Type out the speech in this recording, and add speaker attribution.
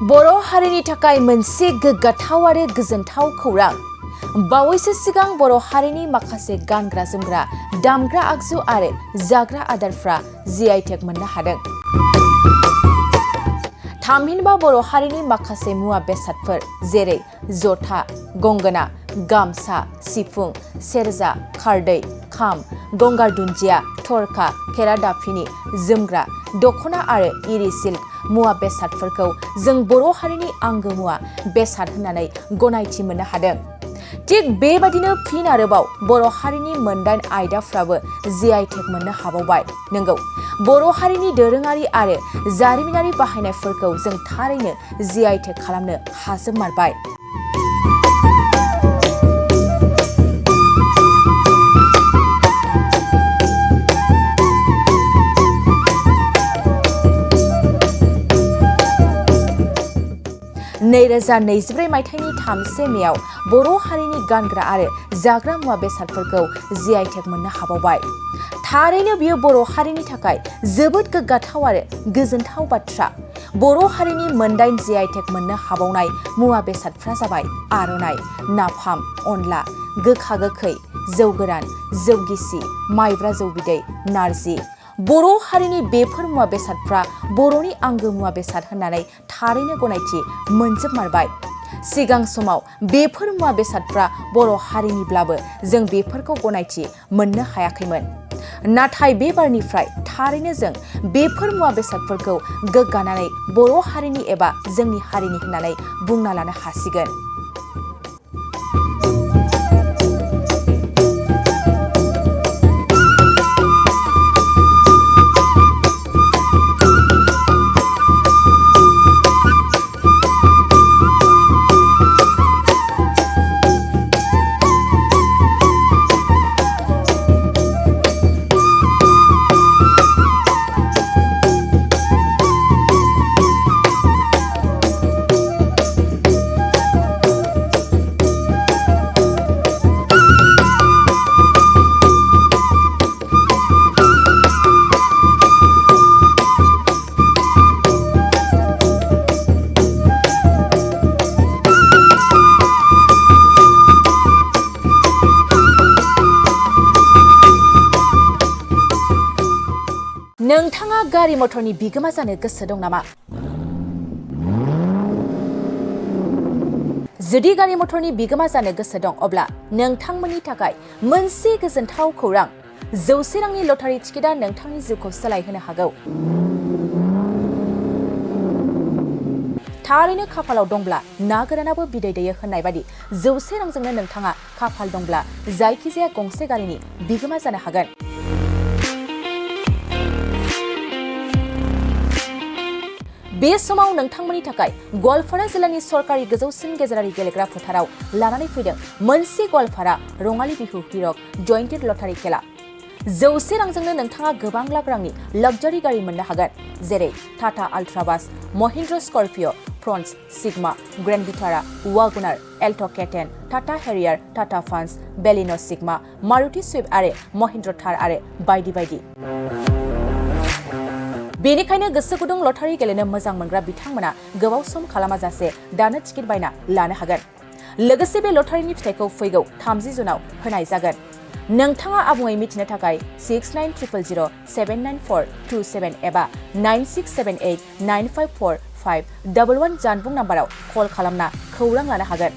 Speaker 1: बर' हारिनि थाखाय मोनसे गोग्गाथाव आरो गोजोनथाव खौरां। बावैसो सिगां बर' हारिनि माखासे गानग्रा जोमग्रा, दामग्रा आगजु आरो जाग्रा आदारफ्रा जीआई टेग मोननो हादों। थामहिनबा बर' हारिनि माखासे मुवा बेसादफोर जेरै जथा, गंगोना, गामसा, सिफुं, सेरजा, खारदै, खाम, गंगार दुन्दिया, थरखा, खेरादाफिनि, जोमग्रा, दख'ना आरो इरि सिल्क मुवा बेसादफोरखौ जों बर' हारिनि आंगो मुवा बेसाद होननानै गनायथि मोननो हादों। थिग बेबायदिनो फिन आरोबाव बर' हारिनि मोनदाइन आयदाफ्राबो जीआई टेग मोननो हाबावबाय। नंगौ, बर' हारिनि दोरोङारि आरो जारिमिनारि बाहायनायफोरखौ जों थारैनो जीआई टेग खालामनो हाजोबमारबाय। नैरोजा 2024 मायथाइनि 3 मेआव बर' हारिनि गानग्रा आरो जाग्रा मुवा बेसादफोरखौ जीआई टेग मोननो हाबावबाय। थारैनो बियो बर' हारिनि थाखाय जोबोद गोग्गाथाव आरो गोजोनथाव बाथ्रा। बर' हारिनि मोनदाइन जीआई टेग मोननो हाबावनाय मुवा बेसादफ्रा जाबाय आर'नाइ, नाफाम, अनला, गोखा गोखै, जौ गोरान, जौ गिसि, माइब्रा जौ बिदै, नारजि। बर' हारिनि बेफोर मुवा बेसादफ्रा बर'नि आंगो मुवा बेसाद होननानै थारैनो गनायथि मोनजोबमारबाय। सिगां समाव बेफोर मुवा बेसादफ्रा बर' हारिनिब्लाबो जों बेफोरखौ गनायथि मोननो हायाखैमोन। नाथाय बे बारनिफ्राय थारैनो जों बेफोर मुवा बेसादफोरखौ गोग्गानानै बर' हारिनि एबा जोंनि हारिनि होननानै बुंना लानो हासिगोन। नोंथाङा गारि मटरनि बिगोमा जानो गोसो दं नामा? जुदि गारि मटरनि बिगोमा जानो गोसो दं, अब्ला नोंथांमोननि थाखाय मोनसे गोजोनथाव खौरां। 100 रांनि लटारि टिकेटआ नोंथांनि जिउखौ सोलायहोनो हागौ। थारैनो खाफालाव दंब्ला ना गोरानाबो बिदै दैयो होननाय बादि 100 रांजोंनो नोंथाङा खाफाल दंब्ला जायखिजाया गंसे गारिनि बिगोमा जानो हागोन। बे समाव नोंथांमोननि थाखाय गवालपारा जिल्लानि सरकारि गोजौसिन गेजेरारि गेलेग्रा फोथाराव लानानै फैदों मोनसे गवालपारा रङाली बिहु हिरक जयन्तीर लटारि खेला। 100 रांजोंनो नोंथाङा गोबां लाख रांनि लाक्जारि गारि मोननो हागोन, जेरै Tata ultra bus, Mahindra Scorpio', Fronx, Sigma, Grand Vitara, Wagon R, Alto' K ten, Tata Harrier, Tata Punch, Baleno' Sigma, Maruti Swift आरो महिन्द्र थार आरो बायदि बायदि। बेनिखायनो गोसो गुदुं लटारि गेलेनो मोजां मोनग्रा बिथांमोना गोबाव सम खालामाजासे दानो टिकेट बायना लानो हागोन। लोगोसे बे लटारिनि फिथाइखौ फैगौ 30 जुनाव होनाय जागोन। नोंथाङा आबुङै मिथिनो थाखाय 6900079427 एबा 9678954511 जानबुं नाम्बाराव कल खालामना खौरां लानो हागोन।